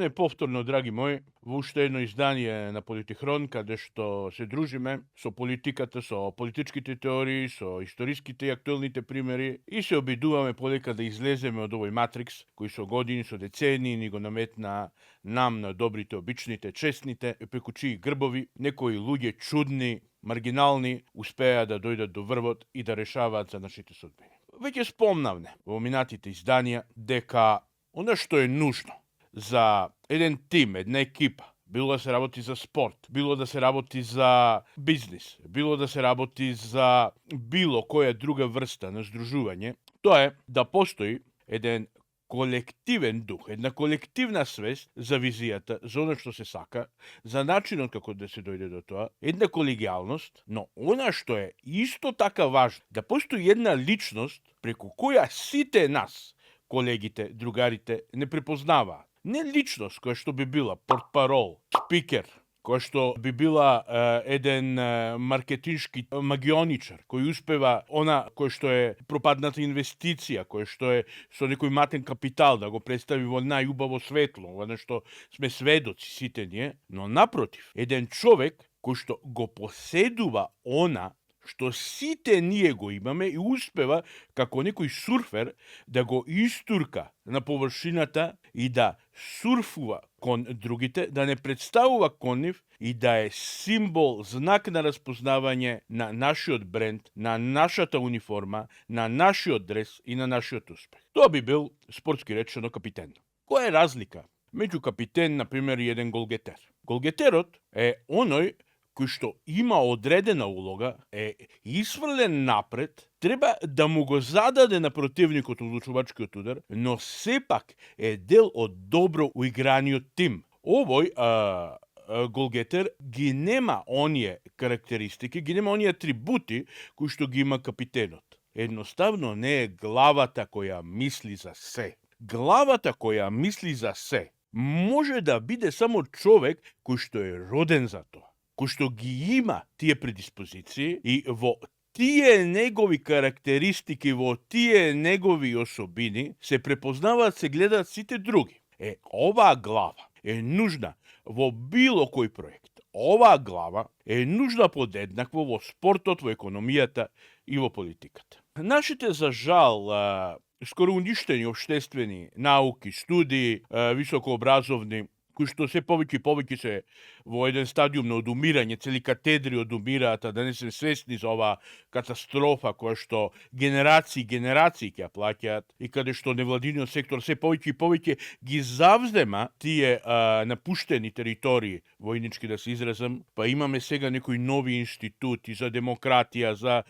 ве повторно, драги мои, во уште едно издание на Политихрон, каде што се дружиме со политиката, со политичките теории, со историските и актуелните примери и се обидуваме полека да излеземе од овој матрикс, кој со години, со децении ни го наметна нам на добрите, обичните, честните, преку чии грбови некои луѓе чудни, маргинални, успеа да дојдат до врвот и да решаваат за нашите судбини. Веќе спомнавме во минатите изданија дека она што е нужно за еден тим, една екипа, било да се работи за спорт, било да се работи за бизнис, било да се работи за било која друга врста на здружување, тоа е да постои еден колективен дух, една колективна свест за визијата, за оно што се сака, за начинот како да се дојде до тоа, една колегијалност, но она што е исто така важно, да постои една личност преку која сите нас, колегите, другарите, не препознаваат. Не личност која што би била портпарол, спикер, која што би била еден маркетиншки магионичар, кој успева она кој што е пропадната инвестиција, кој што е со некој матен капитал да го представи во најубаво светло, во нешто сме сведоци сите ние, но напротив, еден човек кој што го поседува она што сите ние го имаме и успева како некој сурфер да го истурка на површината и да сурфува кон другите, да не представува кон нив и да е символ, знак на распознавање на нашиот бренд, на нашата униформа, на нашиот дрес и на нашиот успех. Тоа би бил, спортски речено, капитен. Која е разлика меѓу капитен, например, и еден голгетер? Голгетерот е оној кој што има одредена улога, е исфрлен напред, треба да му го зададе на противникот одлучувачкиот удар, но сепак е дел од добро уиграниот тим. Овој голгетер ги нема оние карактеристики, ги нема оние атрибути кои што ги има капитенот. Едноставно не е главата која мисли за се. Главата која мисли за се може да биде само човек кој што е роден за тоа, кој што ги има тие предиспозиции и во тие негови карактеристики, во тие негови особини се препознаваат, се гледаат сите други. Оваа глава е нужна во било кој проект. Оваа глава е нужна подеднакво во спортот, во економијата и во политиката. Нашите, за жал, скоро уништени општествени науки, студии, високообразовни, кои што се повеќе и повеќе се во еден стадиум на одумирање, цели катедри одумираат, а да не се свесни за оваа катастрофа која што генерации ќе ја плаќаат и каде што невладиниот сектор се повеќе и повеќе ги завзема тие напуштени територии, војнички да се изразам, па имаме сега некои нови институти за демократија, за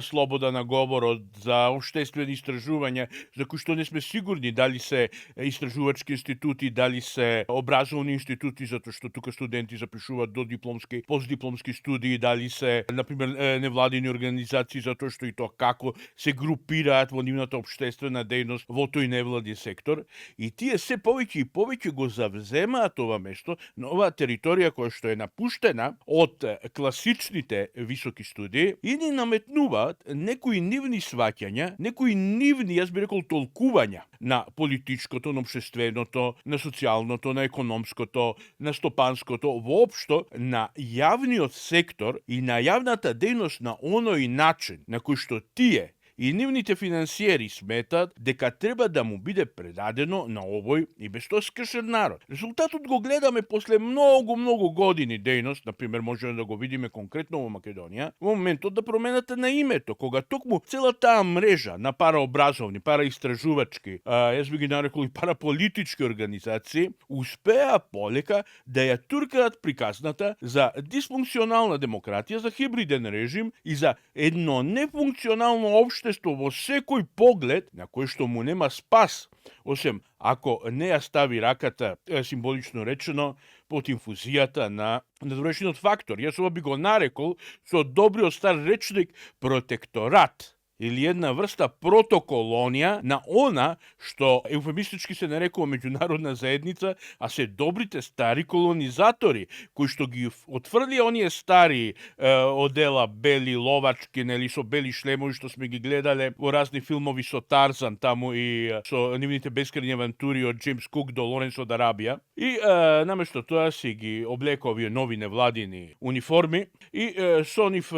слобода на говорот, за општествени истражувања, за кои што не сме сигурни дали се истражувачки институти, дали се образовни институти, затоа што тука студенти запишуваат до дипломски, постдипломски студии, дали се, например, невладини организации, затоа што и тоа како се групираат во нивната општествена дејност во тој невладин сектор. И тие се повеќе и повеќе го завземаат ова место на оваа територија која што е напуштена од класичните високи студии и ни наметнуваат некои нивни сваќања, некои нивни, јас би рекол, толкувања на политичкото, на општественото, на социјалното, на економското, на стопанското, воопшто на јавниот сектор и на јавната дејност на оној начин на кој што тие и нивните финансиери сметат дека треба да му биде предадено на овој и без тоа скршен народ. Резултатот го гледаме после многу години дејност, например, можеме да го видиме конкретно во Македонија, во моментот да промената на името, кога токму цела таа мрежа на параобразовни, параистражувачки, јас би ги нарекол и параполитички организации, успеа полека да ја туркаат приказната за дисфункционална демократија, за хибриден режим и за едно нефункционално општество во секој поглед на кој што му нема спас, осем ако не ја стави раката, символично речено, под инфузијата на надворешниот фактор. Јас ова би го нарекол со добриот стар речник протекторат. или една врста протоколонија на она што еуфемистички се нарекува меѓународна заедница, а се добрите стари колонизатори кои што ги отфрлија оние стари одела бели ловачки, нели, со бели шлемови што сме ги гледале во разни филмови со Тарзан таму и со нивните бескрајни авантури од Джеймс Кук до Лоренс од Арабија. И наместо тоа си ги облеко овие нови невладини униформи и со нив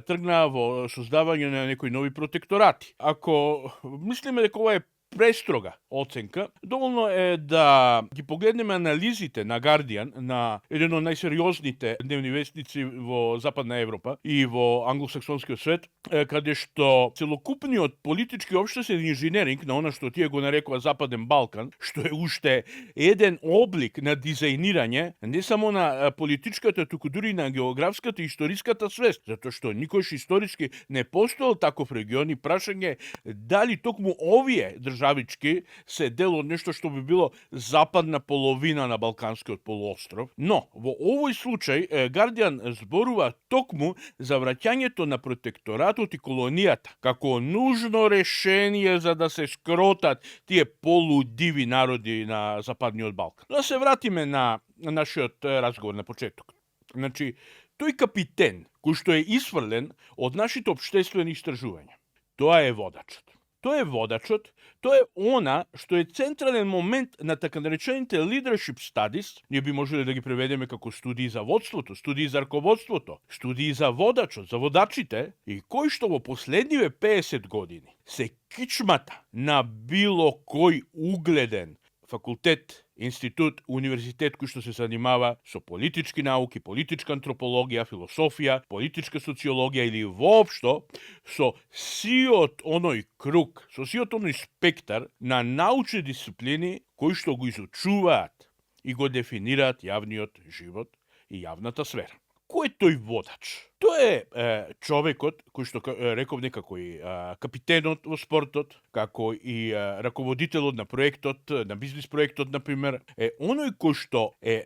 тргнаа во создавање на некои нови протекторати. Ако мислиме дека ова е престрога оценка, доволно е да ги погледнеме анализите на Guardian, на еден од најсериозните дневни вестници во Западна Европа и во англосаксонскиот свет, каде што целокупниот политички општествен инженеринг на она што тие го нарекува Западен Балкан, што е уште еден облик на дизајнирање не само на политичката, туку дури на географската и историската свест, затоа што никош историски не постоел таков регион и прашање дали токму овие државички се дел од нешто што би било западна половина на Балканскиот полуостров. Но, во овој случај, Guardian зборува токму за враќањето на протекторатот и колонијата, како нужно решение за да се скротат тие полудиви народи на Западниот Балкан. Да се вратиме на нашиот разговор на почеток. Значи, тој капитен, кој што е исфрлен од нашите општествени истражувања, тоа е водачот. Тоа е водачот, тоа е она што е централен момент на така наречените leadership studies, ние би можеле да ги преведеме како студии за водството, студии за раководството, студии за водачот, за водачите, и кој што во последниве 50 години се кичмата на било кој угледен факултет, институт, универзитет кој што се занимава со политички науки, политичка антропологија, философија, политичка социологија или воопшто со сиот оној круг, со сиот оној спектар на научни дисциплини кои што го изучуваат и го дефинираат јавниот живот и јавната сфера. Кој е тој водач? Тоа е човекот кој што рековме како и капитенот во спортот, како и раководителот на проектот, на бизнис проектот, например, е оној кој што е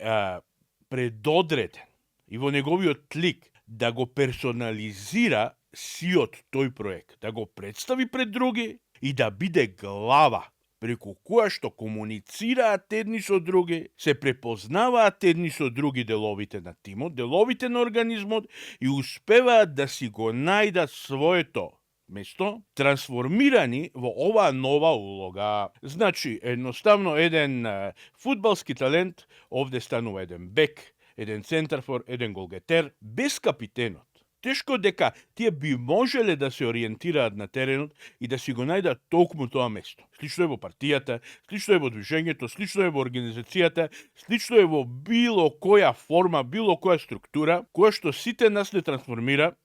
предодреден и во неговиот лик да го персонализира сиот тој проект, да го представи пред други и да биде глава преку која што комуницираат едни со други, се препознаваат едни со други деловите на тимот, деловите на организмот и успеваат да си го најдат своето место, трансформирани во оваа нова улога. Значи, едноставно еден фудбалски талент овде станува еден бек, еден центарфор, еден голгетер, без капитенот. Тешко дека тие би можеле да се ориентираат на теренот и да си го најдат токму тоа место. Слично е во партијата, слично е во движењето, слично е во организацијата, слично е во било која форма, било која структура, која што сите нас не трансформира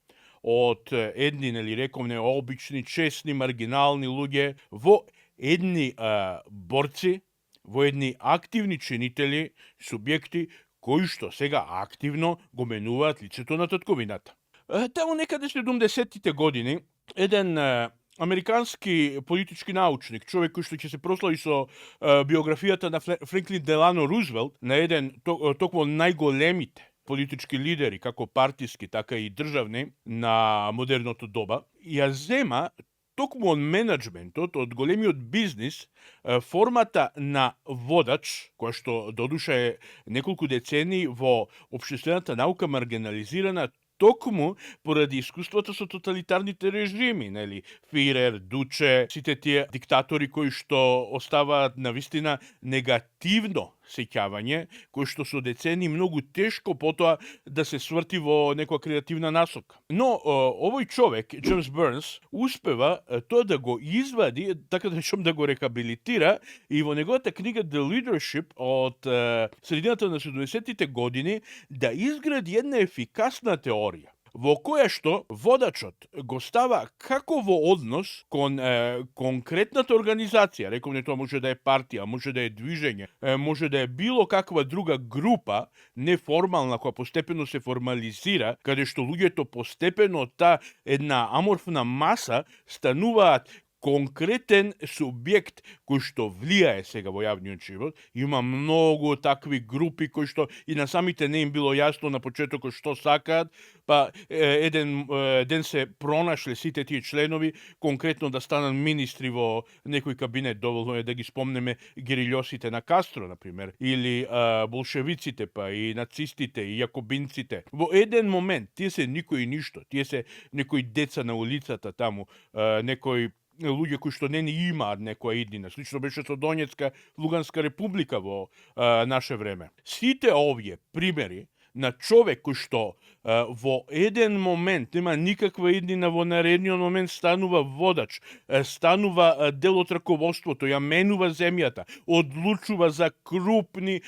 од едни, нели рековне, обични, честни, маргинални луѓе во едни борци, во едни активни чинители, субјекти кои што сега активно го менуваат лицето на татковината. Таму некаде 70-тите години, еден американски политички научник, човек кој што ќе се прослави со биографијата на Франклин Делано Рузвелт, на еден токму најголемите политички лидери, како партиски, така и државни, на модерното доба, ја зема токму од менеджментот, од големиот бизнис, формата на водач, која што додуша е неколку децени во општествената наука маргинализирана, токму поради искуството со тоталитарните режими, нели, Фирер, Дуче, сите тие диктатори кои што оставаат навистина негативно сеќавање, кои што со децени многу тешко потоа да се сврти во некоја креативна насока. Но овој човек, Джеймс Бернс, успева тоа да го извади, така да речем да го рехабилитира, и во неговата книга The Leadership од средината на 70-тите години да изгради една ефикасна теорија во која што водачот го става како во однос кон конкретната организација. Рековме, тоа може да е партија, може да е движење, може да е било каква друга група, неформална, која постепено се формализира, каде што луѓето постепено од таа една аморфна маса стануваат конкретен субјект кој што влијае сега во јавниот живот. Има многу такви групи кои што и на самите не им било јасно на почетокот што сакаат, па еден ден се пронашле сите тие членови конкретно да станат министри во некој кабинет. Доволно е да ги спомнеме герилјосите на Кастро, например, или болшевиците, па и нацистите, и јакобинците. Во еден момент тие се никој и ништо, тие се некои деца на улицата таму, некои луѓе кои што не ни имаат некоја иднина. Слично беше со Донецка Луганска република во наше време. Сите овие примери на човек кој што во еден момент нема никаква иднина, во наредниот момент станува водач, станува дел од раководството, ја менува земјата, одлучува за крупни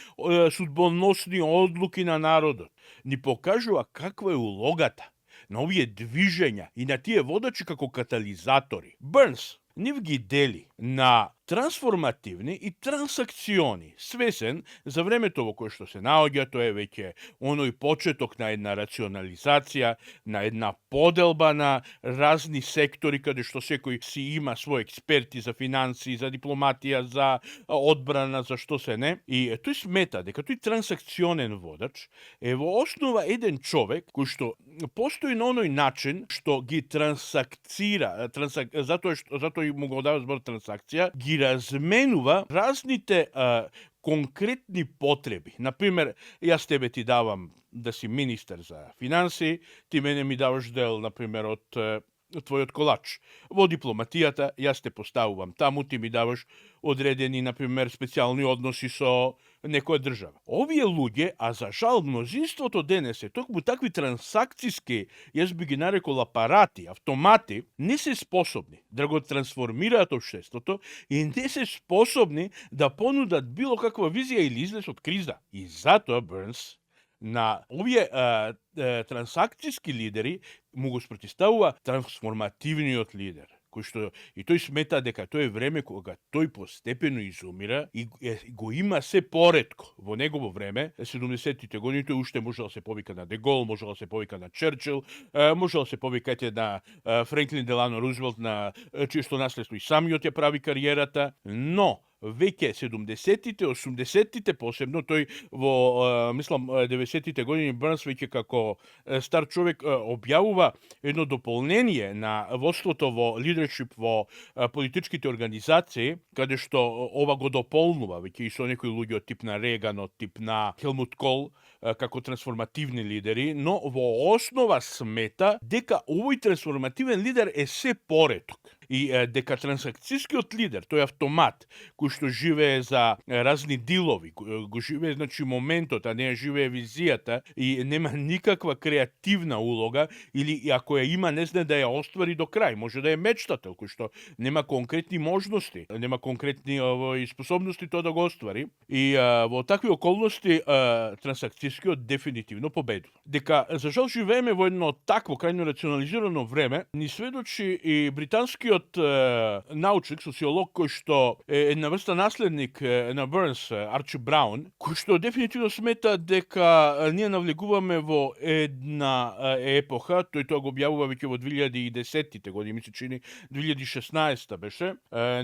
судбоносни одлуки на народот. Ни покажува каква е улогата на овие движења и на тие водачи како катализатори. Бернс нив ги дели на трансформативни и трансакциони. Свесен за времето во кое што се наоѓа, тоа е веќе оној почеток на една рационализација, на една поделба на разни сектори каде што секој си има свој експерти за финансии, за дипломатија, за одбрана, за што се не. И тој смета дека тој трансакционен водач е во основа еден човек кој што постои на оној начин што ги трансакцира, затоа и му го дава збор трансакција, ги разменува разните конкретни потреби. Например, јас тебе ти давам да си министер за финансии, ти мене ми даваш дел, например, од твојот колач. Во дипломатијата јас те поставувам таму, ти ми даваш одредени, например, специјални односи со некоја држава. Овие луѓе, а за жал мнозинството денес е токму такви трансакциски, јас би ги нарекол апарати, автомати, не се способни да го трансформираат општеството и не се способни да понудат било каква визија или излез од криза. И затоа Бернс на овие трансакциски лидери му го спротивставува трансформативниот лидер, кој што и тој смета дека тоа е време кога тој постепено изумира и го има се поретко. Во негово време, 70-тите години, тој уште можел да се повика на Де Гол, можел да се повика на Черчил, можел да се повика на Франклин Делано Рузвелт, на чие што наследство и самиот ја прави кариерата, но веќе 70-тите, 80-тите, посебно тој во, мислам, 90-тите години Бернс веќе како стар човек објавува едно дополнение на водството во лидершип во политичките организации, каде што ова го дополнува веќе и со некои луѓе од тип на Реган, од тип на Хелмут Кол, како трансформативни лидери, но во основа смета дека овој трансформативен лидер е се пореток и дека трансакцијскиот лидер, тој автомат, кој што живее за разни дилови, го живее, значи, моментот, а не ја живее визијата и нема никаква креативна улога, или ако ја има, не знае да ја оствари до крај. Може да е мечтател, кој што нема конкретни можности, нема конкретни способности тоа да го оствари. И во такви околности трансакцијскиот дефинитивно победува. Дека, за жал, живееме во едно такво крајно рационализирано време, ни сведочи и британскиот научник, социолог, кој што е една врста наследник на Бернс, Арчи Браун, кој што дефинитивно смета дека ние навлегуваме во една епоха, тој тоа го објавува веќе во 2010-тите години, ми се чини 2016 беше,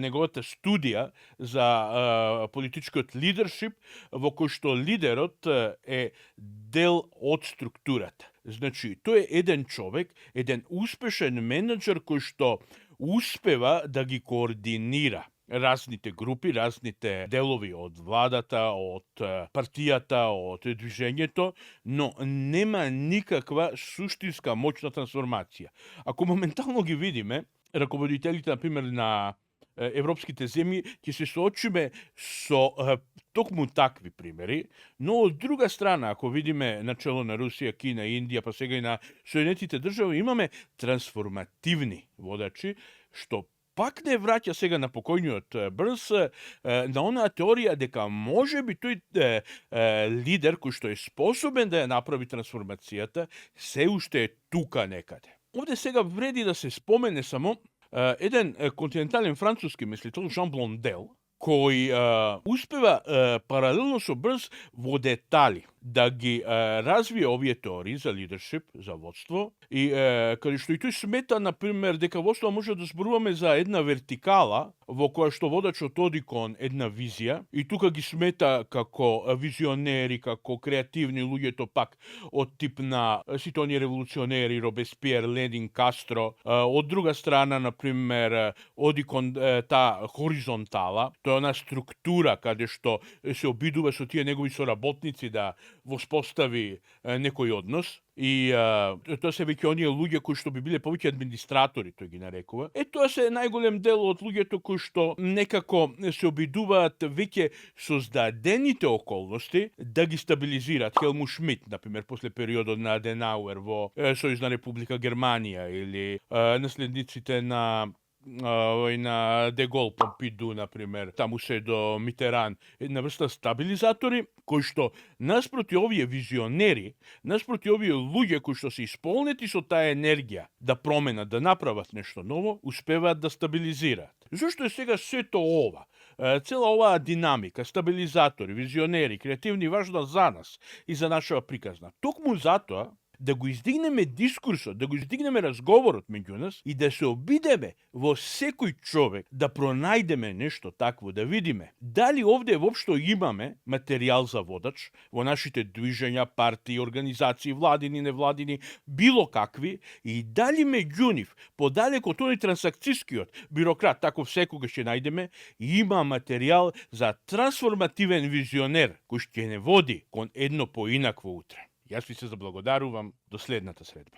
неговата студија за политичкиот лидершип, во кој што лидерот е дел од структурата. Значи, тој е еден човек, еден успешен менеджер кој што успева да ги координира разните групи, разните делови од владата, од партијата, од движењето, но нема никаква суштинска моќна трансформација. Ако моментално ги видиме, раководителите, например, на европските земји, ќе се соочиме со токму такви примери, но од друга страна, ако видиме начело на Русија, Кина, Индија, па сега и на Соединетите држави, имаме трансформативни водачи, што пак не враќа сега на покојниот Бернс на онаа теорија дека може би тој лидер кој што е способен да ја направи трансформацијата, се уште е тука некаде. Овде сега вреди да се спомене само еден континентален француски мислител, Жан Блондел, кој успева паралелно со брз во детали да ги развие овие теории за лидершип, за водство, и каде што и тој смета, например, дека водство може да зборуваме за една вертикала во која што водачот оди кон една визија, и тука ги смета како визионери, како креативни луѓето пак од тип на сите оние револуционери, Робеспиер, Ленин, Кастро. Од друга страна, например, оди кон таа хоризонтала, тоа е она структура каде што се обидува со тие негови соработници да воспостави некој однос, и тоа се веќе оние луѓе кои што би биле повеќе администратори, тој ги нарекува. Тоа се најголем дел од луѓето кои што некако се обидуваат веќе создадените околности да ги стабилизираат. Хелмут Шмидт, например, после периодот на Аденауер во Сојузна република Германија, или наследниците на Дегол, Помпиду, например, таму се до Митеран, една врста стабилизатори, кои што наспроти овие визионери, наспроти овие луѓе кои што се исполнети со таа енергија да променат, да направат нешто ново, успеваат да стабилизираат. Зошто е сега сето ова? Цела оваа динамика, стабилизатори, визионери, креативни, важна за нас и за нашава приказна. Токму затоа, да го издигнеме дискурсот, да го издигнеме разговорот меѓу нас и да се обидеме во секој човек да пронајдеме нешто такво, да видиме дали овде воопшто имаме материјал за водач во нашите движења, партии, организации, владини, невладини, било какви, и дали меѓу нив, подалеку од тој трансакцијскиот бюрократ, таков секогаш ќе најдеме, има материјал за трансформативен визионер кој ќе не води кон едно поинакво утре. Јас ви се заблагодарувам до следната средба.